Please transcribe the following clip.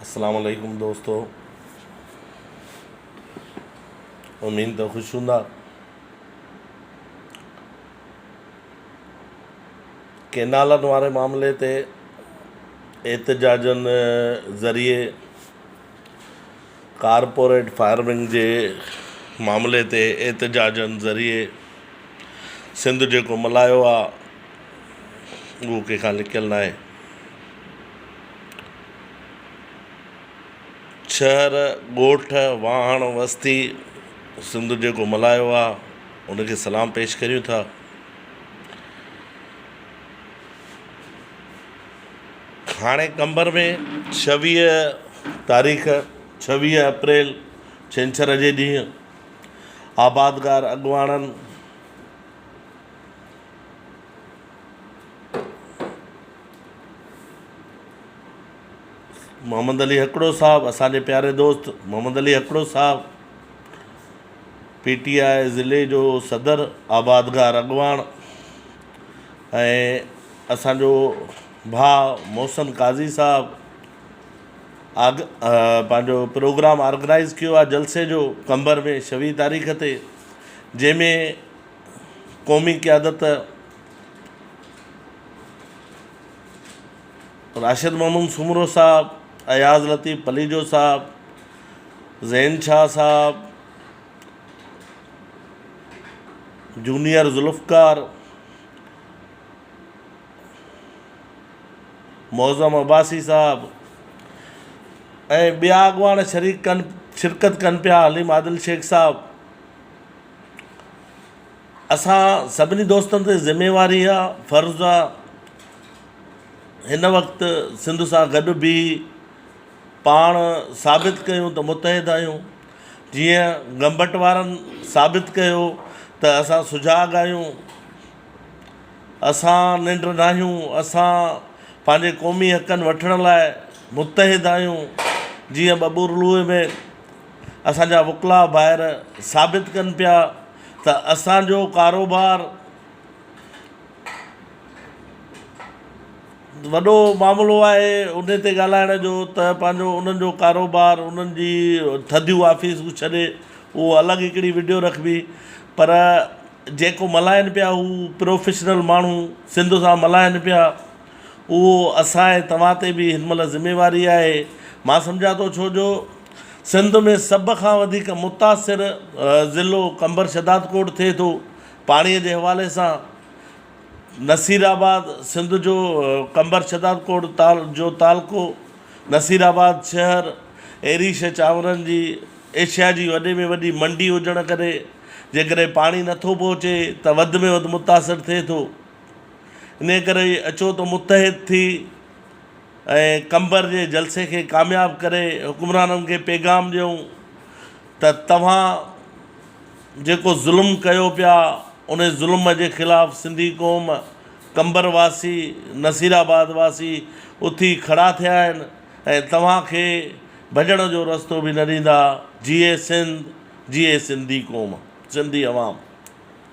اسلام عليڪم دوستو اميد ته خوش هوندا ڪينالن واري معاملي تي احتجاجن ذريعي ڪارپوريٽ فارمنگ جي معاملي تي احتجاجن ذريعي سنڌ جيڪو ملهايو آ اهو ڪنهن کان لڪيل ناهي. شهر، ڳوٺ، واهڻ، وستي سنڌ جيڪو ملهايو آ ان کي سلام پيش ڪريون ٿا. هاڻي قمبر ۾ ڇويهه تاريخ ڇويهه اپريل ڇنڇر جي ڏينهن آبادگار اڳواڻن محمد علي هڪڙو صاحب اسان جي پياري دوست محمد علي هڪڙو صاحب پي ٽي آء ضلعي جو صدر آبادگار اڳواڻ ۽ اسان جو ڀاء محسن قاضي صاحب آگ پنهنجو پروگرام آرگنائيز ڪيو آهي جلسي جو قمبر ۾ ڇويهه تاريخ تي جنهن ۾ قومي قيادت راشد محمود سومرو صاحب، اياز لطيف پليجو صاحب، زين شاهه صاحب، جونيئر ذوالفقار، معظم عباسي صاحب ۽ ٻيا اڳواڻ شريڪ ڪن شرڪت ڪن پيا حليم عادل شيخ صاحب اسان سڀني دوستن تي ذميواري آ فرض آ هن وقت سنڌ سان گڏ بيهي پاڻ ثابت ڪيون ته متحد آهيون جيئن گمبٽ وارن ثابت ڪيو ته اسان سجاڳ آهيون اسان ننڊ ناهيون اسان پنهنجي قومي حقن وٺڻ لاء متحد آهيون جيئن ٻٻرلوء ۾ اسان جا وڪلا ڀائر ثابت ڪن پيا ته اسان جو ڪاروبار وڏو معاملو آهي ان تي ڳالهائڻ جو ته پنهنجو انهن جو ڪاروبار انهن جي ٿڌيون آفيسون ڇڏي اهو الڳ هڪڙي وڊيو رکبي پر جيڪو ملهائن پيا هو پروفيشنل ماڻهو سنڌ سان ملهائن پيا اهو اسان ۽ توهان تي به هن مهل ذميواري آهي مان سمجهان ٿو ڇو جو سنڌ ۾ سڀ کان وڌيڪ متاثر ضلعو قمبر شهدادڪوٽ ٿئي ٿو پاڻي جي حوالي سان نصير آباد سنڌ جو قمبر شهدادڪوٽ تال جو تعلقو نصير آباد شهر ايريش چانورن جي ايشيا جي وڏي ۾ وڏي منڊي هجڻ ڪري جيڪڏهن پاڻي نٿو پهچي ته وڌ ۾ وڌ متاثر ٿئي ٿو انهيء ڪري اچو ته متحد ٿي ۽ قمبر جي جلسي کي ڪامياب ڪري حڪمرانن کي پيغام ڏيون ته توهان جيڪو ظلم ڪيو پيا ان ظلم جي خلاف سنڌي قوم قمبر واسي نصير آباد واسي اٿي کڙا ٿيا آهن ۽ توهان کي ڀڄڻ جو رستو به نه ڏيندا جيئي سنڌ جيئي سنڌي قوم سنڌي عوام.